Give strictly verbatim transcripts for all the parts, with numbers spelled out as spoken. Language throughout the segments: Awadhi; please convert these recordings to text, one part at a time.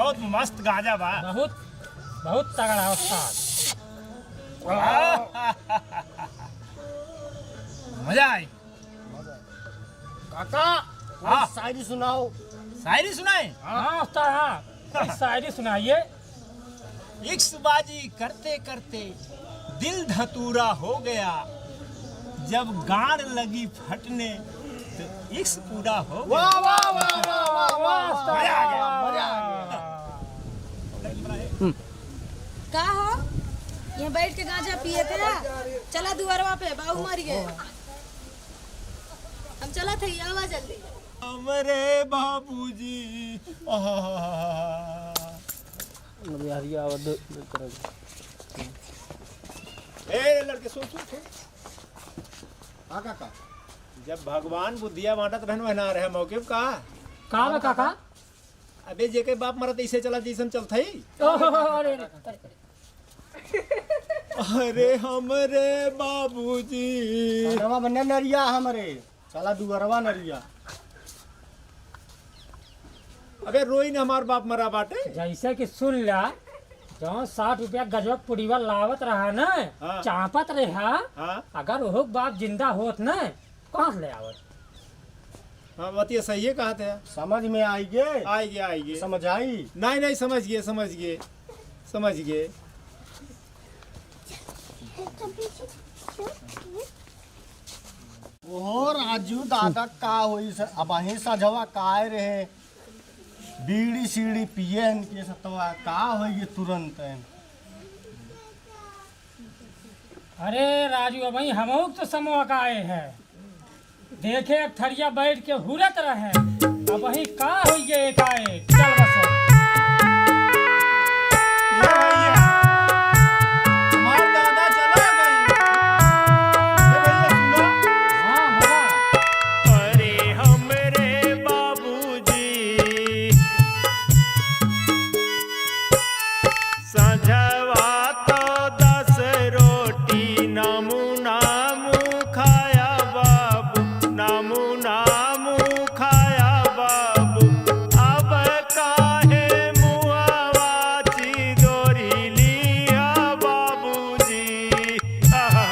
बहुत मस्त गांजा बा। बहुत, बहुत तगड़ा उस्ताद। मजा आई। काका, कोई हाँ। शायरी सुनाओ। शायरी सुनाए? हाँ, उस्ताद, हाँ। कोई शायरी सुनाइए। इश्कबाजी करते करते दिल धतूरा हो गया, जब गांड लगी फटने तो इश्क पूरा हो गया। वाह, वाह, वाह, वाह, वाह, वाह, उस्ताद, मजा आ गया, वाह, मजा आ गया। वाह। का हो? यहाँ बैठ के गांजा पिए थे ना? चला दुआरवा पे, बाबू मर गए। हम चला थे, आवा जल्दी। हमरे बाबूजी, आहा। अरे यार, ये आवाज दे, दे करेगा। ए लड़के, सुन, सुन, सुन। का, का, का? जब भगवान बुद्धिया बांटत रहन, वह ना रहे मौके का? का बा, काका? अबे, जेके बाप मरत, ऐसे चला, जैसन चलत हई। ओहो, अरे, अरे, अरे, अरे। अरे हमरे बाबूजी। सजवा बन्ने नरिया हमरे, चला दुअरवा नरिया। अबे रोई न, हमार बाप मरा बाटे। जैसे कि सुन ला, जौन साठ रुपया गजवा पुड़ीवा लावत रहा न, हाँ। चापत रहा, हाँ। अगर ओहो बाप जिंदा होत न, कहाँ से ले आवत? हाँ, बतिया सही है, कहा थे। समझ में आई गे? आई गे, आई गे। समझ आई? नहीं, नहीं, समझ गए, समझ गए, समझ गए। ओहो राजू दादा, का होई से? अबहीं सजवा काए रहे, बीड़ी सीड़ी पिए इनके सतवा, का होई ये तुरंत है? अरे राजू, अबहीं हमहू तो समवा काए है। देखे एक थरिया बैठ के हुरत रहे, अबहीं का होई गे एकाएक? चल बस। ए भैया, हमार दादा चला गए। ए भैया, सुनो। हाँ, हाँ। अरे हमरे बाबूजी, सजवा तो दस रोटी नामू नामू खाया बाबू, नामू नामू खाया बाबू। अब काहे मुआवा चिदोरी लिया बाबूजी? आहा।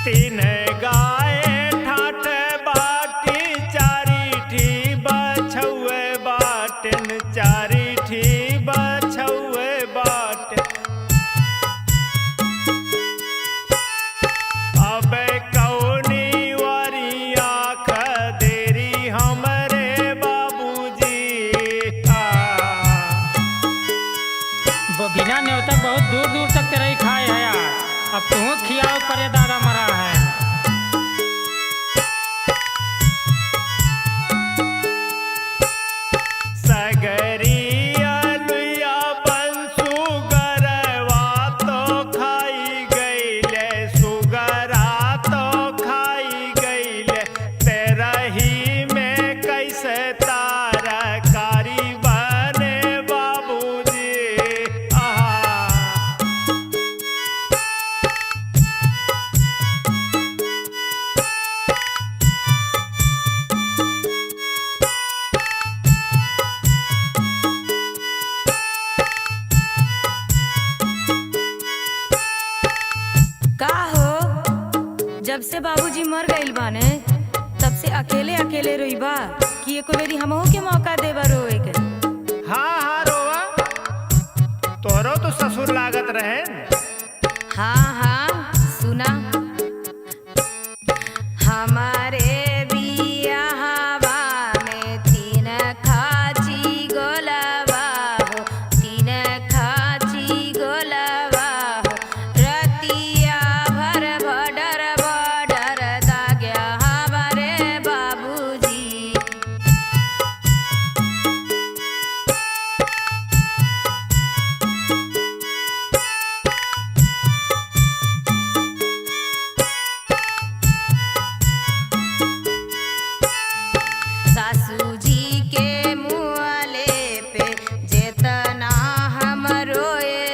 तीन गाय ठाठ बाटी, चारी ठी बछउए बाटेन, चारी ठी बछउए बाटेन। अबे कौनी वारी आँख देरी हमरे बाबूजी। आ। ब-, बिना नेवता बहुत दूर दूर तक तेरही खाए है यार। अब तुहूँ खियाओ परे दादा मरा है। सगरी अलुइया बनसु गरवा तो खाई गईले, सुगरा तो खाई गईले, तेरही में कैसे तरकारी बने बाबूजी। आहा। का हो, जब से बाबूजी मर गइल बाने, तब से अकेले अकेले रोइबा कि एको बेरी हमहू के मौका देबा रोए के? हाँ, हाँ, रोवा, तोहरो तो ससुर लागत रहे। हाँ, हाँ, सुना। हमारे बियाहवा में तीन खाची गोलवा हो, तीन खाची गोलवा हो, रतिया भर बॉर्डर बॉर्डर दाग्या हमारे बाबूजी। सासू जी के मुआले पे जेतना हम रोए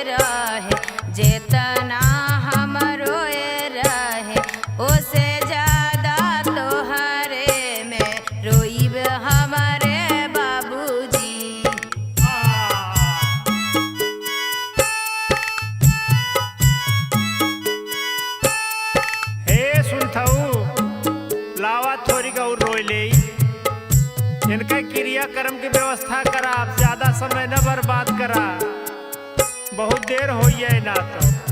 इनका क्रियाकर्म की व्यवस्था करा, आप ज्यादा समय न बर्बाद करा, बहुत देर होइ है ना तो।